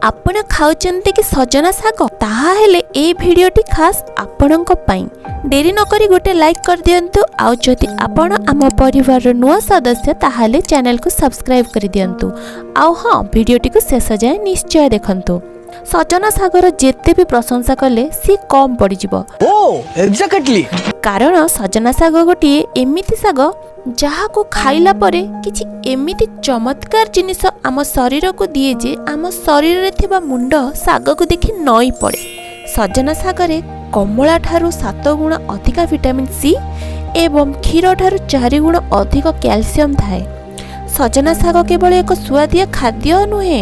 ଆପଣ ଖାଉଛନ୍ତି କି ସଜନା ଶାଗ? ତାହା ହେଲେ ଏଇ ଭିଡ଼ିଓଟି ଖାସ୍ ଆପଣଙ୍କ ପାଇଁ। ଡେରି ନକରି ଗୋଟେ ଲାଇକ୍ କରିଦିଅନ୍ତୁ। ଆଉ ଯଦି ଆପଣ ଆମ ପରିବାରର ନୂଆ ସଦସ୍ୟ, ତାହେଲେ ଚ୍ୟାନେଲକୁ ସବସ୍କ୍ରାଇବ୍ କରିଦିଅନ୍ତୁ। ଆଉ ହଁ, ଭିଡ଼ିଓଟିକୁ ଶେଷ ଯାଏଁ ନିଶ୍ଚୟ ଦେଖନ୍ତୁ। ସଜନା ଶାଗର ଯେତେ ବି ପ୍ରଶଂସା କଲେ ସିଏ କମ୍ ପଡ଼ିଯିବ। Oh, exactly. କାରଣ ସଜନା ଶାଗ ଗୋଟିଏ ଏମିତି ଶାଗ, ଯାହାକୁ ଖାଇଲା ପରେ କିଛି ଏମିତି ଚମତ୍କାର ଜିନିଷ ଆମ ଶରୀରକୁ ଦିଏ ଯେ ଆମ ଶରୀରରେ ଥିବା ମୁଣ୍ଡ ଶାଗକୁ ଦେଖି ନଇଁ ପଡ଼େ। ସଜନା ଶାଗରେ କମଳା ଠାରୁ 7 ଗୁଣ ଅଧିକା ଭିଟାମିନ୍ ସି ଏବଂ କ୍ଷୀର ଠାରୁ 4 ଗୁଣ ଅଧିକ କ୍ୟାଲସିୟମ୍ ଥାଏ। ସଜନା ଶାଗ କେବଳ ଏକ ସୁଆଦିଆ ଖାଦ୍ୟ ନୁହେଁ,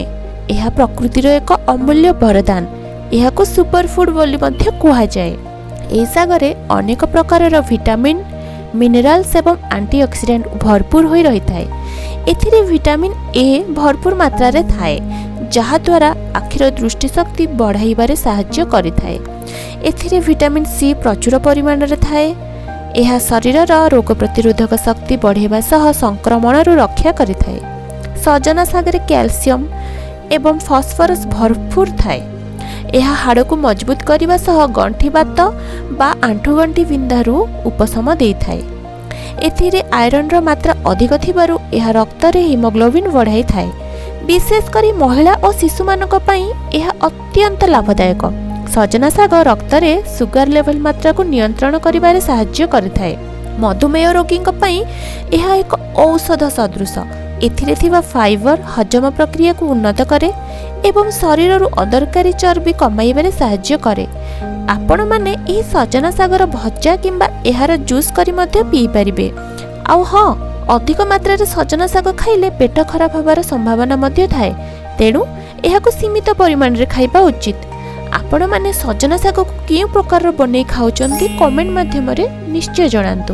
ଏହା ପ୍ରକୃତିର ଏକ ଅମୂଲ୍ୟ ବରଦାନ। ଏହାକୁ ସୁପରଫୁଡ୍ ବୋଲି ମଧ୍ୟ କୁହାଯାଏ। ଏହି ଶାଗରେ ଅନେକ ପ୍ରକାରର ଭିଟାମିନ୍, ମିନେରାଲ୍ସ ଏବଂ ଆଣ୍ଟିଅକ୍ସିଡାଣ୍ଟ ଭରପୁର ହୋଇ ରହିଥାଏ। ଏଥିରେ ଭିଟାମିନ୍ ଏ ଭରପୁର ମାତ୍ରାରେ ଥାଏ, ଯାହାଦ୍ୱାରା ଆଖିର ଦୃଷ୍ଟିଶକ୍ତି ବଢ଼ାଇବାରେ ସାହାଯ୍ୟ କରିଥାଏ। ଏଥିରେ ଭିଟାମିନ୍ ସି ପ୍ରଚୁର ପରିମାଣରେ ଥାଏ। ଏହା ଶରୀରର ରୋଗ ପ୍ରତିରୋଧକ ଶକ୍ତି ବଢ଼ାଇବା ସହ ସଂକ୍ରମଣରୁ ରକ୍ଷା କରିଥାଏ। ସଜନା ଶାଗରେ କ୍ୟାଲସିୟମ୍ ଏବଂ ଫସ୍ଫରସ୍ ଭରପୁର ଥାଏ। ଏହା ହାଡ଼କୁ ମଜବୁତ କରିବା ସହ ଗଣ୍ଠିବାତ ବା ଆଣ୍ଠୁଗଣ୍ଠି ବିନ୍ଧାରୁ ଉପଶମ ଦେଇଥାଏ। ଏଥିରେ ଆଇରନ୍ର ମାତ୍ରା ଅଧିକ ଥିବାରୁ ଏହା ରକ୍ତରେ ହିମୋଗ୍ଲୋବିନ୍ ବଢ଼ାଇଥାଏ। ବିଶେଷ କରି ମହିଳା ଓ ଶିଶୁମାନଙ୍କ ପାଇଁ ଏହା ଅତ୍ୟନ୍ତ ଲାଭଦାୟକ। ସଜନା ଶାଗ ରକ୍ତରେ ସୁଗାର ଲେଭେଲ ମାତ୍ରାକୁ ନିୟନ୍ତ୍ରଣ କରିବାରେ ସାହାଯ୍ୟ କରିଥାଏ। ମଧୁମେହ ରୋଗୀଙ୍କ ପାଇଁ ଏହା ଏକ ଔଷଧ ସଦୃଶ। ଏଥିରେ ଥିବା ଫାଇବର ହଜମ ପ୍ରକ୍ରିୟାକୁ ଉନ୍ନତ କରେ ଏବଂ ଶରୀରରୁ ଅଦରକାରୀ ଚର୍ବି କମାଇବାରେ ସାହାଯ୍ୟ କରେ। ଆପଣମାନେ ଏହି ସଜନା ଶାଗର ଭଜା କିମ୍ବା ଏହାର ଜୁସ୍ କରି ମଧ୍ୟ ପିଇପାରିବେ। ଆଉ ହଁ, ଅଧିକ ମାତ୍ରାରେ ସଜନା ଶାଗ ଖାଇଲେ ପେଟ ଖରାପ ହେବାର ସମ୍ଭାବନା ମଧ୍ୟ ଥାଏ। ତେଣୁ ଏହାକୁ ସୀମିତ ପରିମାଣରେ ଖାଇବା ଉଚିତ। ଆପଣମାନେ ସଜନା ଶାଗକୁ କେଉଁ ପ୍ରକାରର ବନେଇ ଖାଉଛନ୍ତି, କମେଣ୍ଟ ମାଧ୍ୟମରେ ନିଶ୍ଚୟ ଜଣାନ୍ତୁ।